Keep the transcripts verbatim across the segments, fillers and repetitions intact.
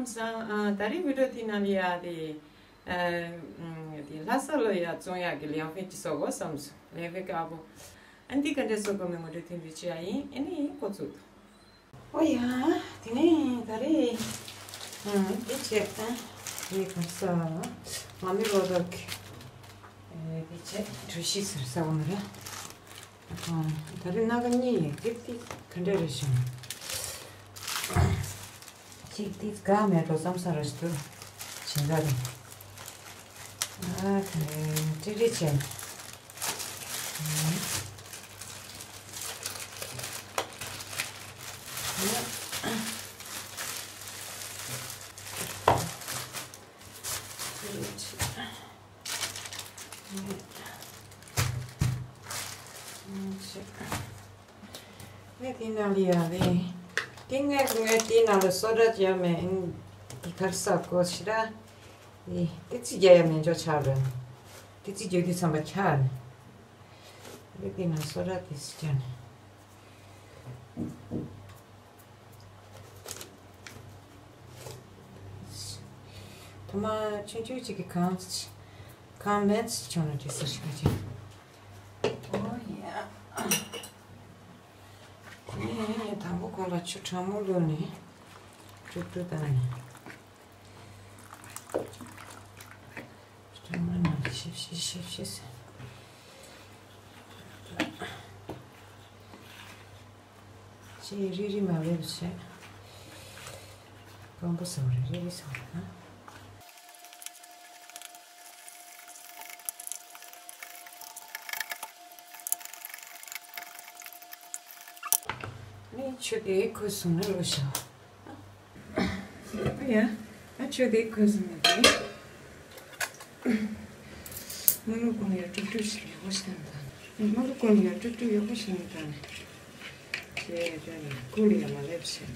སང་ཨ་ད་རེས་བི་ཌི་ཡོ་དེ་ནང་ལ་ཡ་དེ་ཨ་དེ་ལྷ་ས་ལ་ཡ་བཙོང་ཡག་གི་ལེའུ་ཕིན་ཅིག་བཟོ་དགོས་བསམ་སོང་། ལེའུ་ཕིན་དཀར་པོ། ཨ་འདི་ག་འདྲས་བཟོ་དགོས་མིན་ངོ་སྤྲོད་ཐེངས་འདི་བྱེད་ཡ་ཡིན། ཨ་ནི་འགོ་བཙུགས་དང་། ཨོ་ཡ། དེ་ནས་ད་རེས་ཨ་འདི་བྱས། ཨ་འདི་ག་ས་མ་མི་རོ་རོག་གི་ཨ་འདི་བྱས་གྲོ་ཞིབ་ཟེར་ས་བོ་མི་ར། ད་རེས་སྣ་ཁ་གཉིས་ཡིན། ཏིག་ཏིག་ག་འདྲ་རེད་ཤག་གཅིག་ཏིག་དགའ་མེད་འགྲོ་བསམ་ས་ར་ཞིག་འདུག་བྱེད་འདྲ་རེད། ཨ་ཁ་ནས་ཏིག་ཏིག་བྱས། ངས་དེའི་ནང་ལ་ཡ་རེད། དེ་ངས་ངས་དེའི་ནང་ལ་སོ་ཌ་བརྒྱབ་མེད། དེ་གར་ས་གོ་ཞེ་དྲག་དེ་ཙི་རྒྱག་ཡ་མེད་འཇོག་ཆགས་རེད། དེ་ཙི་རྒྱག་དུས་ཙམ་པ་ཆགས་ནས། དེ་དེའི་ནང་སོ་ཌ་དེ་ཙི་བརྒྱབ་ནས། ཐོག་མར་ཆུང་ཆུང་ཅིག་གིས་གང་གང་མེད་ཅིག་བྱུང་ན་འགྲིག་ས་ཞིག་ག་ཅིག་ཨོ་ཡ། དེ་ནས་དང་པོ་ཁོ་ལ་ཆུ་གྲང་མོ་བླུགས་ནས་དཀྲུག་དཀྲུག་བཏང་ནས། གྲང་མོ་ནང་ཞིབ་ཞིབ་ཞིབ་ཞིབ་ཟེར། ཅེས་རི་རི་མ་བེབས་བྱས། དཀོན་པོ་སོང་རེད། རི་རི་སོང་རེད་ན། ནི་ཆུ་དེ་ཁོལ་སོང་ན་ལོས་ཤོག་ཡ། ཨ་ཆུ་དེ་ཁོལ་སོང་ན་དེ། མ་ལུ་གོང་ཡ་དཀྲུག་དཀྲུག་ཞིག་ཡག་པོ་ཞིག་བཏང་ནས། མ་ལུ་གོང་ཡ་དཀྲུག་དཀྲུག་ཡག་པོ་ཞིག་བཏང་ནས། དེ་དེ་ནས་ཁུལ་ཡ་མ་ལེབ་ཞིག་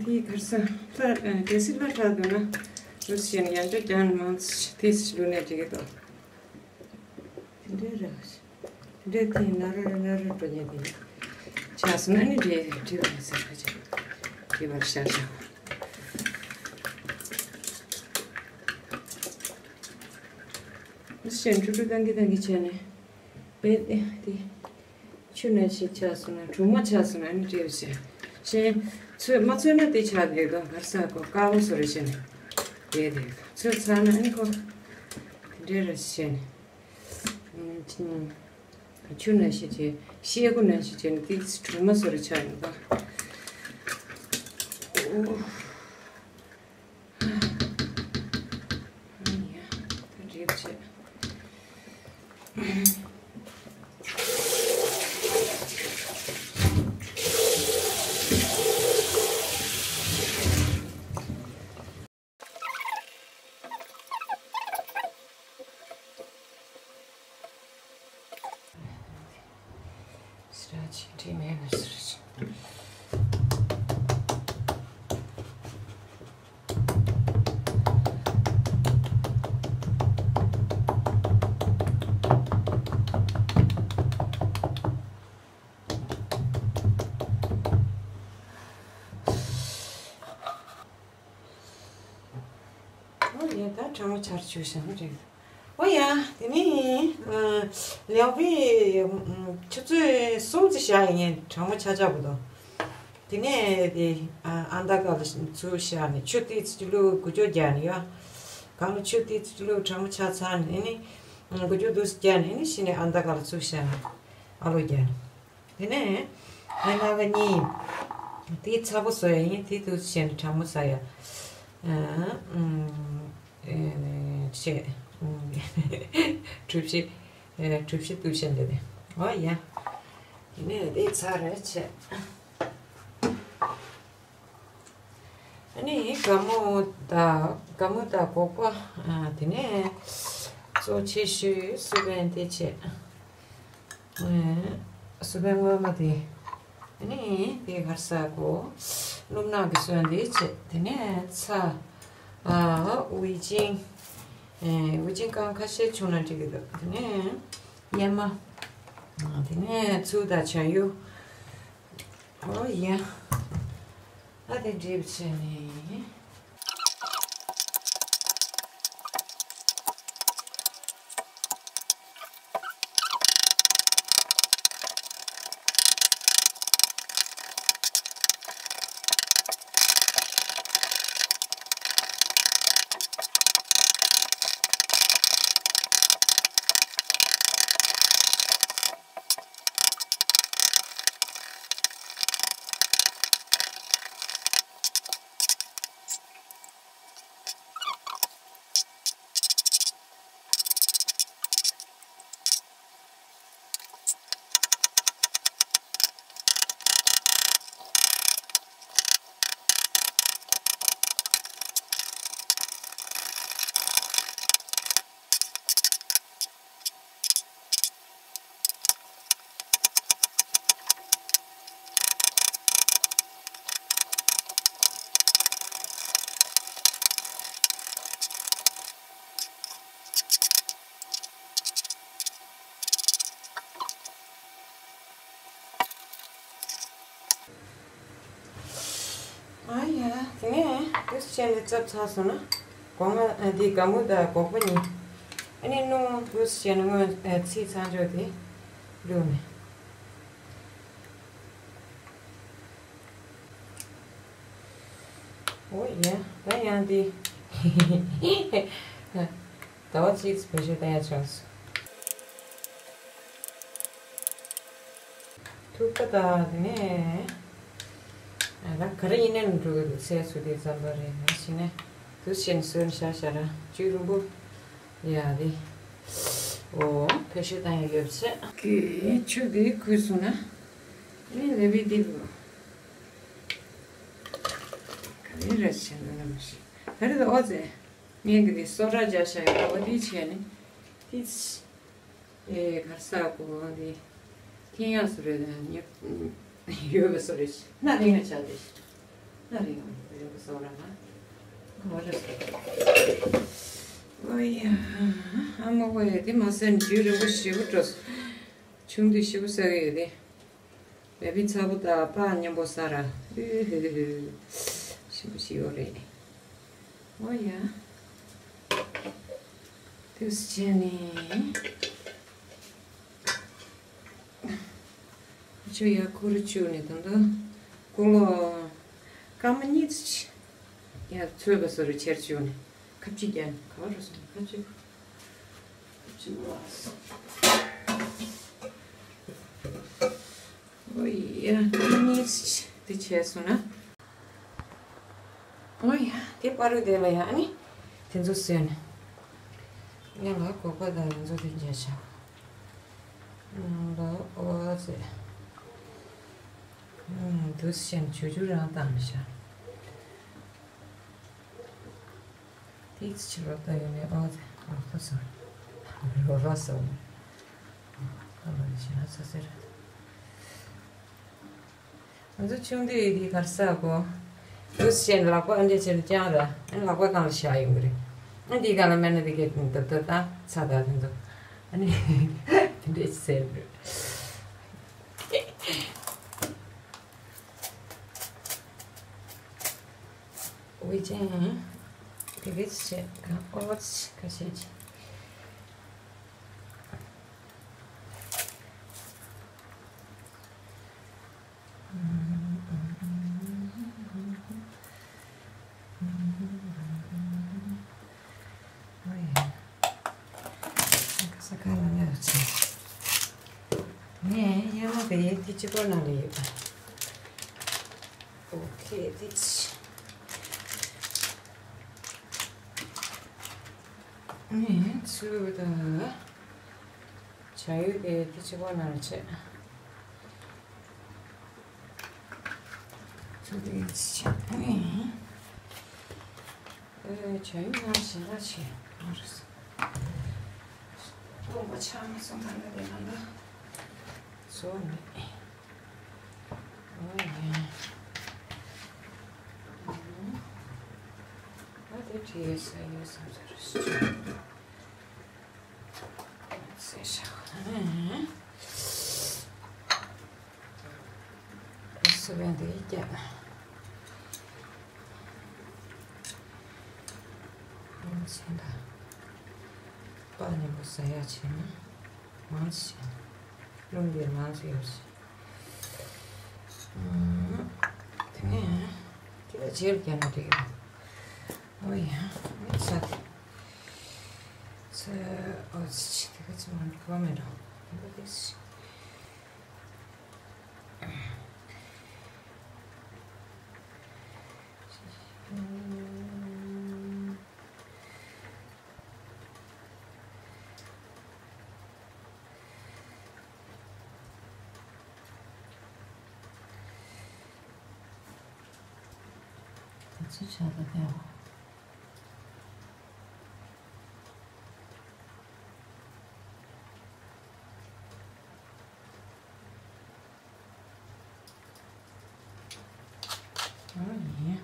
དེའི་ཁར་ས་ལྷ་གལ་སྲིད་ལྷ་དྲག་འདུག་ན་རུ་ཞེན་ཡང་འདྲ་ཀྱང་མང་ཆེ་དེ་ཞིག་ལུས་ནས་འགྲིག་གི་འདུག་དེ་འདྲའི་རེད། དེ་འདྲའི་དེ་ན་རུ་རུ་ན་རུ་འགྲོ་ཉེ་དེ་ཆགས་སོང་ན་ནི་འདྲེ་འདྲེ་བ་ཟེར་ཁ་ཅིག་འདྲེ་བར་ཤར་ཤག་ཞེན་ཁྲུ་ཁྲུ་ཏང་གི་ཏང་གི་བྱས་ནས་བེད་དེ་ཆུ་ནང་ཞིག་ཆགས་སོང་ན་གྲུ་མ་ཆགས་སོང་ན་ནི་འདྲེ་བ་ཟེར་ཞེན་ཚོས་མ་ཚོས་ན་དེ་ཆགས་དེ་དོ་གར་ས་གོ་དཀར་པོ་སོ་རེ་བྱས་ནས་བེད་དེ་ཚོས་ཚར་ན་ནི་ཁོ་དེ་འདྲའི་རེ་བྱས་ནས། ཆུ་ནང་བཞིན་བྱས། ཤེལ་སྒོ་ནང་བཞིན་བྱས་ནས་ཏིག་ཙི་གྲུ་མ་བཟོ་རུ་ཆགས་ཡོང་ད། ཨོ། ཨ་ཡ། ད་རེབ་བྱས། ཨོ་ཡ། ད་གྲང་མོ་ཆར་བྱུགས་ཤིང་རེད། ཨོ་ཡ། དེ་ནི་ལེའུ་པི་ཆུ་ཚོད་གསུམ་ཙམ་བཞག་ཡིན། གྲང་མོ་ཆ་ཆ་བུ་དང་། དེ་ནས་དེ་ཨ་ཨ་མདའ་ག་ལ་ཚུར་བཞག་ནས་ཆུ་ཏིག་ཙི་བླུགས་འགུལ་སྐྱོད་རྒྱག་ནས་ཡོད། གང་ལ་ཆུ་ཏིག་ཙི་བླུགས་གྲང་མོ་ཆ་ཚར་ནས་ནི་འགུལ་སྐྱོད་འདུག་སེ་རྒྱག་ནས་ནི་གཞི་ནས་ཨ་མདའ་ག་ལ་ཚུར་བཞག་ནས་ཨ་ལོ་རྒྱག་ནས། དེ་ནས་ཨ་སྣ་ཁ་གཉིས། དེ་ཚ་པོ་བཟོ་ཡ་ཡིན། དེ་དུས་བྱས་ནས་གྲང་མོ་ཟ་ཡ། ཨ། ཨུམ། ཨེ། བྱས། ཨུམ། གྲུ་བཞི། ཨེ། གྲུ་བཞི་དུས་བྱས་འདི་ནས། ཨོ་ཡ། དེ་ནས་དེ་ཚར་རེ་བྱས། ཨ་ནི་སྒ་མོ་དང་། སྒ་མོ་དང་སྒོག་པ། ཨ། དེ་ནས་གཙོ་ཆེ་ཤོས་སུ་བན་དེ་བྱས། ཨ། སུ་བན་སྔོན་མ་དེ། ཨ་ནི་དེ་གར་ས་གོ། སྣུམ་ནག་གི་སོན་དེ་བྱས། དེ་ནས་ཚྭ། ཨ། ཝེ་ཅིང་། ཨེ། ཝེ་ཅིང་རྐང་ཁ་ཤས་བྱུང་ན་འགྲིག་གི་འདུག་དེ་ནས་ཡ་མ། ཨ། དེ་ནས་ཚུ་དང་བྱ་ཡུ། ཨོ་ཡ། ཨ། དེ་འདྲ་བྱས་ནས། ཨ་ཡ། དེ་ནས་དུས་བྱས་ནས་བཙབ་ཚར་སོང་ན། སྒོ་ང་། ཨ། འདི་སྒ་མོ་དང་སྒོག་པ་གཉིས། ཨ་ནི་སྣུམ་དུས་བྱས་ནས་སྔོན། ཨ། ཚིག་ཚར་འཇོག་དེ་བླུགས་ནས། ཨོ་ཡ། ད་ཡང་འདི། ཟླ་བ་གཅིག་བེད་སྤྱོད་བཏང་ཡ་བྱུང་སོང་། ཐུག་པ་དང་དེ་ནས། ཨ། ད་ག་རེ་ཡིན་ནའི་འགྲོ་གི་འདུག་ཚལ་སུ་དེ་ཙམ་པ་རེད། ང་ཤི་ནས་དུས་བྱས་ནས་སོན་ཤ་ཤ་ར་བཅུད་རིང་པོ་ཡ་དེ། ཨོ། བེད་སྤྱོད་བཏང་ཡ་ཡོད་ཚད་ཀྱི་ཆུ་དེ་ཁུས་སོང་ན། ཨ་ནི་ལེ་བི་དེ་བུ། ག་རེ་ར་བྱས་ན་ལ་མ་ཤི། ད་རེད་ཨོ་ཙེ། ངས་འདི་གི་སོ་ཊ་རྒྱག་བཞག་ཡོད། ཨོ་དེ་བྱས་ནས་དེ། ཨེ། གར་ས་གོ་འདི་འཐེན་ཡག་སུ་རེད། ཡོད་པ་སུ་རེད། སྣ་རིང་ན་ཆ་རེད། སྣ་རིང་ཡོད་པ་སུ་ར་ན། ཨོ་རེད། ཨོ་ཡ། ཨ་མ་ཨོ་ཡ། དེ་མ་ཟད་རྒྱུན་རིང་པོ་ཞེ་པོ་འགྲོ་སོང་། ཆུང་དུས་ཞེ་པོ་ཟ་གི་ཡོད་དེ། བེ་བི་ཚ་པོ་དང་པཱ་མཉམ་པོ་ཟ་ར། ཨུ་ཧུ་ཧུ་ཧུ། ཞིམ་པོ་ཞིག་ཡོད་རེད། ཨོ་ཡ། དུས་བྱས་ནས། ཆུ་ཡར་ཁུ་རུ་བཅུག་ནས་ད་ལྟ་ཀོ་ལོ་སྐར་མ་གཉིས་ཙམ་ཡར་ཚོས་པ་སོ་རུ་ཆེར་བཅུག་ནས། ཁ་ཕྱེ་རྒྱག་ནས་ག་བ་རུ་སོང་། ཁ་ཕྱེ། ཁ་ཕྱེ་མ་སོང་། ཨོ་ཡ། སྐར་མ་གཉིས་ཙམ་དེ་བྱས་སོང་ན། ཨོ་ཡ། དེ་པ་རུ་དེ་ལ་ཡ། ཨ་ནི་དེ་ཚོ་བཟོས་ནས། ང་ལ་སྒོག་པ་དང་དེ་ཚོ་དེ་འཇལ་བྱ། ཨུམ། ལ་ཨོ་ཙེ། ཨུམ། དུས་བྱས་ནས་ཆུ་ཆུ་རང་བཏང་བྱ། དེ་ཚོ་ཕྱི་རོལ་ཏུ་ཡོད་ནས། ཨོ་ཙེ། ཨོ་ཁོ་སོང་། རོ་རོ་སོང་། ཨ་མ་ནི་ཤི་ན་ཚ་ཟེར། ང་ཚོ་ཆུང་དུས་དེ་གར་ས་གོ། དུས་བྱས་ནས་ལག་པ་ཨ་འདྲས་བྱས་ནས་བརྐྱངས་ར། ཨ་ནི་ལག་པ་སྒང་ལ་བཞག་ཡོང་གི་རེད། ཨ། དེའི་སྒང་ལ་སྨན་སྣ་དེ་གས་འདབ་འདབ་དང་ཚྭ་དང་དེ་ཚོ། ཨ་ནི་དེ་འདྲས་ཟེར་རེད། ཝེ་ཅན། དེ་གས་བྱས་གང་ཨོ་ཙི་ཁ་ཤས་ཀྱི། ཨོ་ཡ། ཁ་ས་ཁ་ལ་ལ་ཡོད་ཚེ། ངས་ཡར་མ་བེ་ཡེ་དེ་གཅིག་པོ་ནང་ལ་ཡོད་པ། དེ་ཅི། ནས་ཚུར་དང་། བྱ་ཡུལ་དེ་དེ་ཅི་པོ་ན་བྱེད། ཚུར་དེ་ཅི་བྱ་ནས། ཨེ། བྱ་ཡུལ་ནང་ཞེ་དྲག་བྱེད་མ་རེད། སྟོང་པ་ཆགས་མ་སོང་། ད་ལྟ་དེ་ན་ད་བཟོ་མེད། ཨོ་ཡ། ཨ་དེ་བྲིས་ཡོད་ས་ཡོད་བསམ་ས་རེད། ཟེར་ཤག་སུ་བན་དེ་རྒྱ། ཨ་ཆེན་ད། པ་ནི་མོ་ཟ་ཡ་ཆེ་ན། མང་ཆེ་ན། སྣུམ་དེ་མང་ཆེ་ཡོད་ཆེ། ཨུམ། དེ་ནས་དེ་ལ་རྗེས་ལ་རྒྱག་ན་འགྲིག་གི་རེད། ཨོ་ཡ། མི་ཚ་དེ། ཚ། ཨོ་ཙི་ཙི། དེ་ག་ཚོད་མང་གོ་མེད་འགྲོ། དེ་ག་དེ་ཟེར། ག་ཚོད་ཆགས་འདུག་ཨེ། ཨོ་ཡ།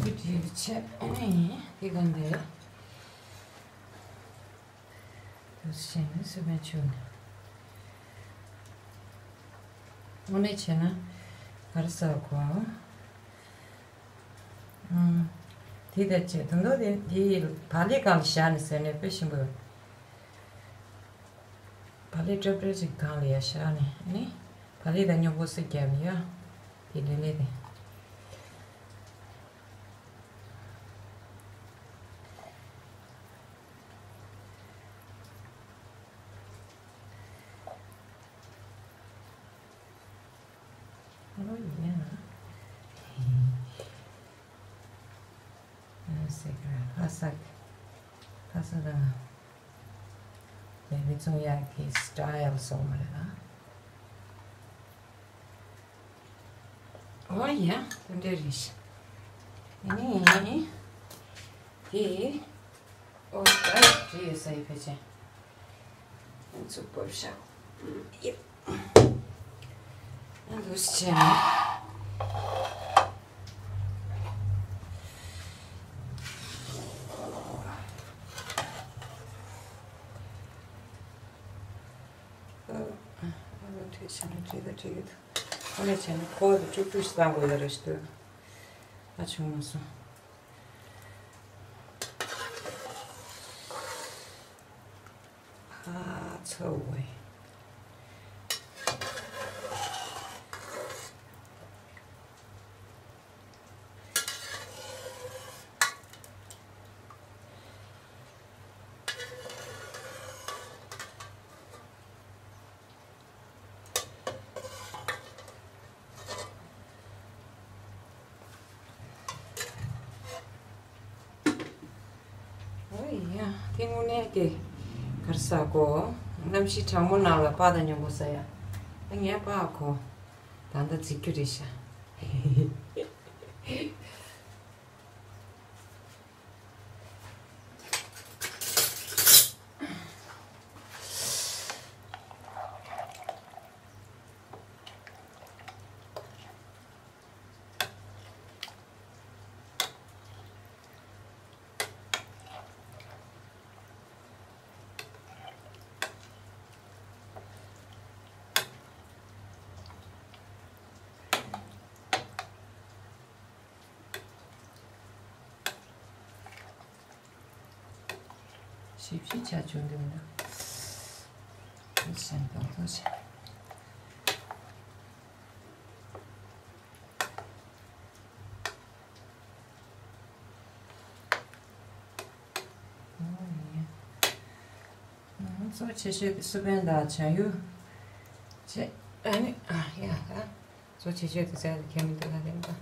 འདི་བྲིས་བྱས། ཨ་ནི་འདི་གང་དེ། འདུག་སེ་བྱས་ནས་སུ་བན་ཆུ་ནས། དངོས་གནས་བྱས་ན་ག་རེ་ཟེར་དགོས། ཨང་། དེ་ལྟར་བྱས་དོན་དག་དེ་འདི་བག་ལེབ་སྒང་ལ་བཞག་ནས་ཟེར་ནས་དཔེ་ཞིམ་པོ། བག་ལེབ་ཀྲབ་ཀྲབ་ཅིག་སྒང་ལ་ཡར་བཞག་ནས་ནི། བག་ལེབ་དང་མཉམ་པོ་སེ་བརྒྱབ་ནས་ཡ། དེ་ལེ་ལེ་དེ། ཨོ་ཡ། ཨ་སེ་ག་ལྷ་ས་གི། ལྷ་ས་དང་། ལས་མི་ཚོང་ཡག་གི་སི་ཊལ་སོང་བ་རེད་ཨ། ཨོ་ཡ། དེ་འདྲ་རེད་ཤག་ཨ་ནི། དེ། ཨོ་ད་དེ་ཡོད་ས་ཡི་ཕལ་ཆེར། ཚུགས་པར་བཞག་ཡིན། ཨ་འདུག་སེ་བྱས་ནས། ཨ་ཨ་བྲིས་བྱས་ན་བྲིས་ད་བྲིས་ཡོད། ཨ་ནི་བྱས་ན་ཁོ་དེ་དཀྲུག་དཀྲུག་ཞིག་བཏང་དགོས་ཡོད་རེད་ཤག་ཨ་བྱུང་མ་སོང་། ཨ་ཚ་བོ། ཨོ་ཡ། དེ་དངོས་གནས་དེ་ག་རེ་ཟེར་དགོས། གནམ་གཤིས་གྲང་མོ་ནང་ལ་པགས་དང་མཉམ་པོ་ཟ་ཡ། ཨ་ངས་པགས་གོ། ད་ལྟ་བརྫིས་རྒྱུ་རེད་ཤག་ཞིབ་ཞིབ་བྱ་བཅུག་འདུག་ན། ཞེན་པ་ལོ་ཆེ། ཨོ་ཡ། ཨ་གཙོ་ཆེ་ཤོས་དེ་སུ་བན་དང་བྱ་ཡུལ། བྱས། ཨ་ནི་ཨ་ཡ་ད། གཙོ་ཆེ་ཤོས་དེ་ཟེར་ཡ་དེ་ཁྱད་མི་འདུག་ད་དེ་འདྲ།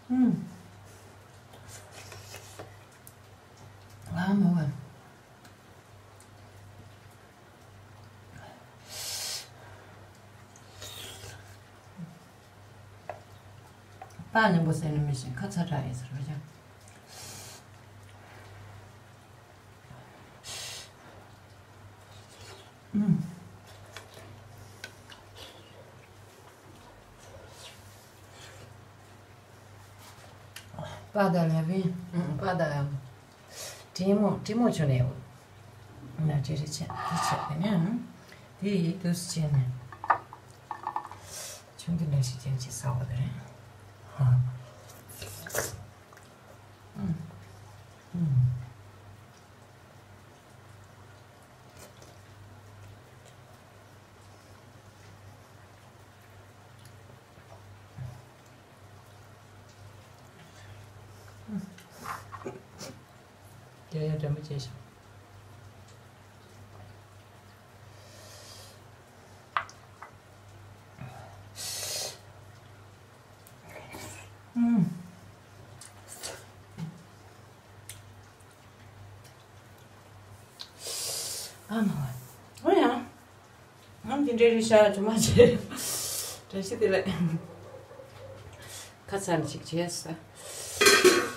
ཨུམ། ཨ་མ་བ། པགས་ཉམས་པོ་ཟས་ནས་མི་ཤེས་ཁ་ཚ་དྲགས་ཡིན་ཟེར་བ་ཀྱང་། ཨུམ། པགས་དང་ལ་བི། ཨུམ། པགས་དང་ལ་བི། དྲི་མོ་དྲི་མོ་ཆུ་ནས་འོ། ན་དྲི་རི་ཆེ་དེ་ཆེ་དེ་ནས་ཨང་། དེ་ཡི་དུས་སུ་ཆེ་ནས། ཆུང་དུ་འདྲ་ཞིག་ཅན་ཅིག་ཟ་བ་དེ་རེད། ཧ། ཨུམ། ཨུམ། དེ་ཡང་དྲན་པ་བྱས་ཤིང་། ཨུམ། ཨ་མ་བ། འོ་ཡ། ང་འདི་འདྲའི་རིགས་ཤ་ཅུ་མ་བྱེད། བཀྲ་ཤིས་བདེ་ལེགས། ཁ་ཚ་ནས་ཅིག་བྱས་ས།